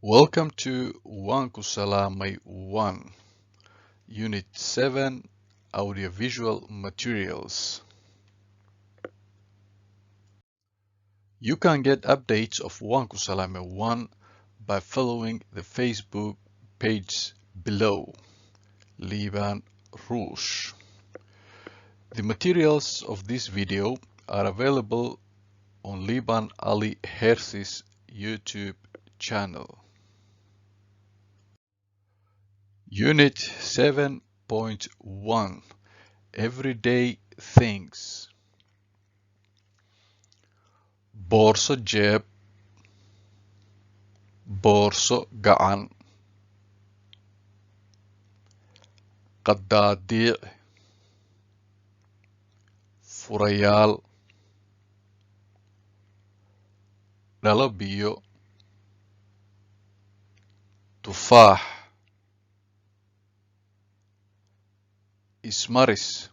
Welcome to Waan Ku Salaamay 1, Unit 7, Audiovisual Materials. You can get updates of Waan Ku Salaamay 1 by following the Facebook page below, Liban Rouge. The materials of this video are available on Liban Ali Hersi's YouTube channel. Unit 7.1 Everyday Things. Boorso jeeb, boorso gacan, qadaadiic, furayaal, dhalo biyo, tufaax, ismaris,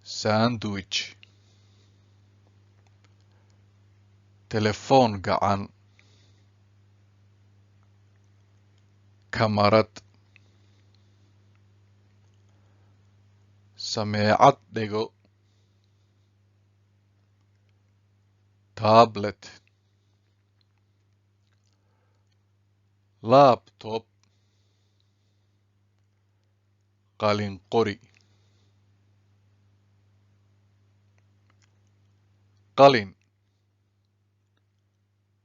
sandwich, telefoon gacan, kamarad, sameecad dhego, tablet, laptop, qalin qori, qalin,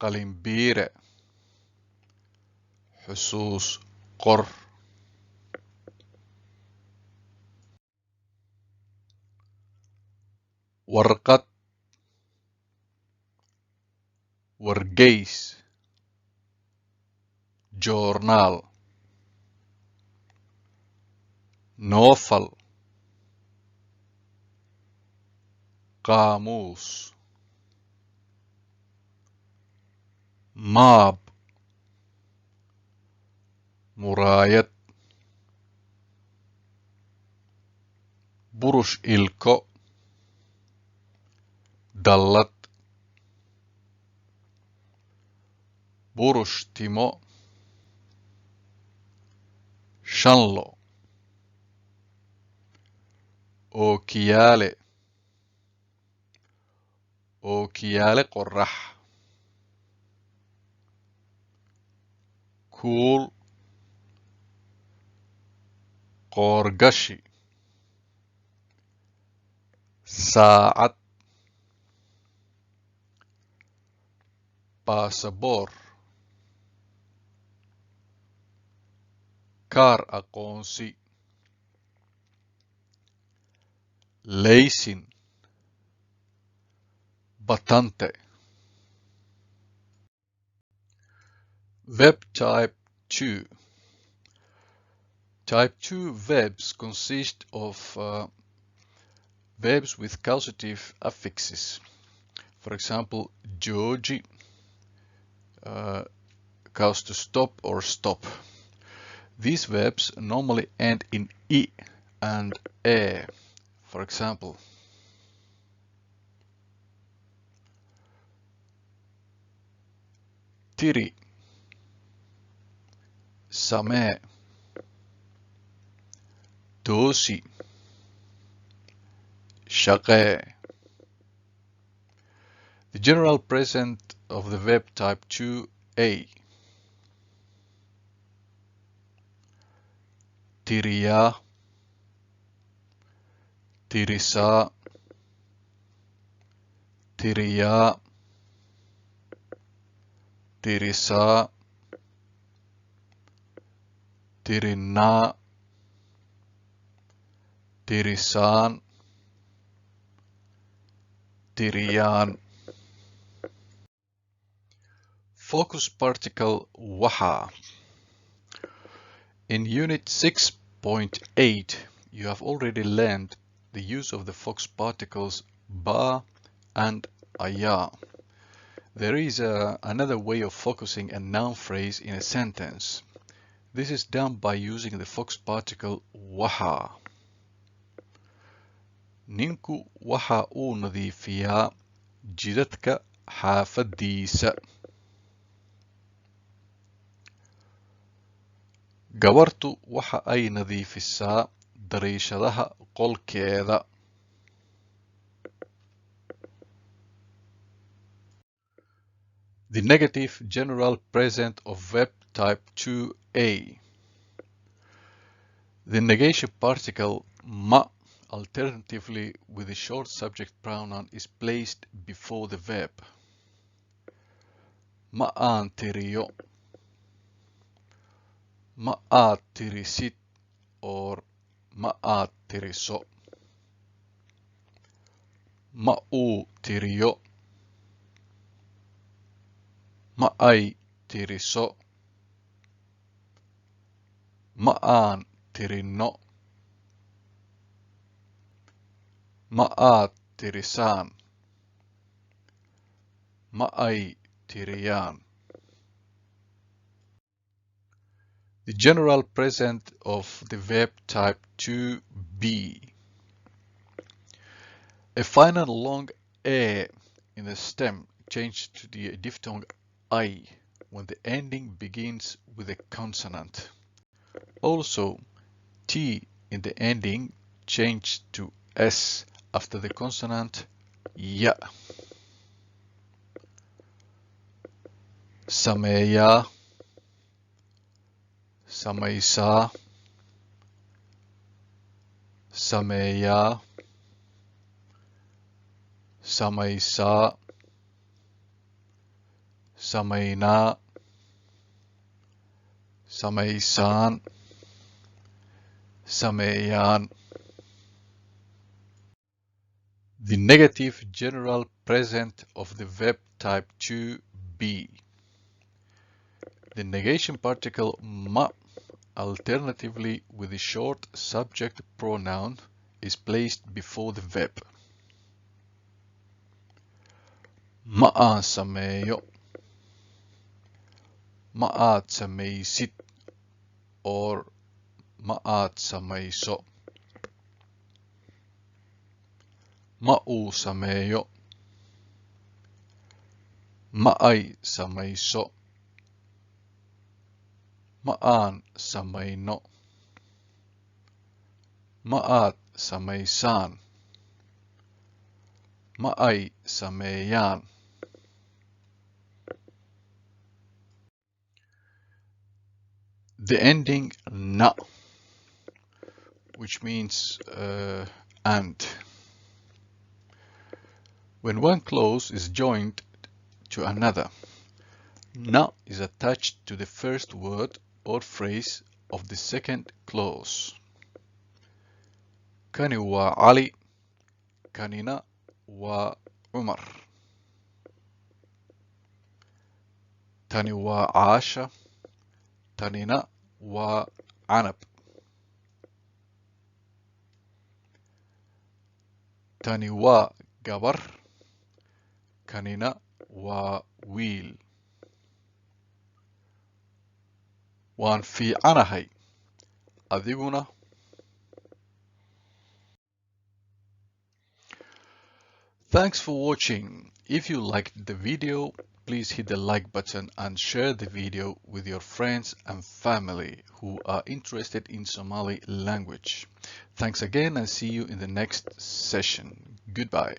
qalin biire, xusuus qor. Warqad, wargeys, joornaal, noofal, qaamuus, maab, muraayad, burush ilko, dallad, burush timo, shanlo, ookiyaale, ookiyaale qorrax, kuul, qoorgashi, saacad, baasaboor, kaar aqoonsi, laysin, batante. Verb type 2. Type 2 verbs consist of verbs with causative affixes. For example, jooji, cause to stop or stop. These verbs normally end in i and e. For example, tiri, samee, toosi, shaqee. The general present of the verb type 2a. Tiriyaa, tirisaa, tiriyaa, tirisaa, tirinnaa, tirisaan, tiriyaan. Focus particle waxa. In Unit 6.8, you have already learned the use of the focus particles ba and ayaa. There is another way of focusing a noun phrase in a sentence. This is done by using the focus particle waxa. Ninku waxa uu nadiifiyaa jidadka xaafadiisa. Gabartu waxa ay nadiifisaa dariishadaha qolkeeda. The negative general present of verb type 2a. The negation particle ma, alternatively with the short subject pronoun, is placed before the verb. Ma aan tiriyo. Ma aad tirisid or ma aad tiriso. Ma uu tiriyo. Ma ay tiriso. Ma aan tirinno. Ma aad tirisaan. Ma ay tiriyaan. The general present of the verb type 2b. A final long a in the stem changed to the diphthong I when the ending begins with a consonant. Also, T in the ending changed to S after the consonant ya. Sameeyaa, samaysaa, sameeyaa, samaysaa, samaynaa, samaysaan, sameeyaan. The negative general present of the verb type 2b. The negation particle ma, alternatively with the short subject pronoun, is placed before the verb. Ma aan sameeyo. Ma aad samaysid or ma aad samayso. Ma uu sameeyo. Ma ay samayso. Ma aan samayno. Ma aad samaysaan. Ma ay sameeyaan. The ending na, which means and. When one clause is joined to another, na is attached to the first word or phrase of the second clause. Kani waa Ali, kanina waa Umar. Tani waa Caasha, tanina waa Canab. Tani waa gabar, kanina waa wiil. Waan fiicanahay, adiguna? Thanks for watching. If you liked the video, please hit the like button and share the video with your friends and family who are interested in Somali language. Thanks again and see you in the next session. Goodbye.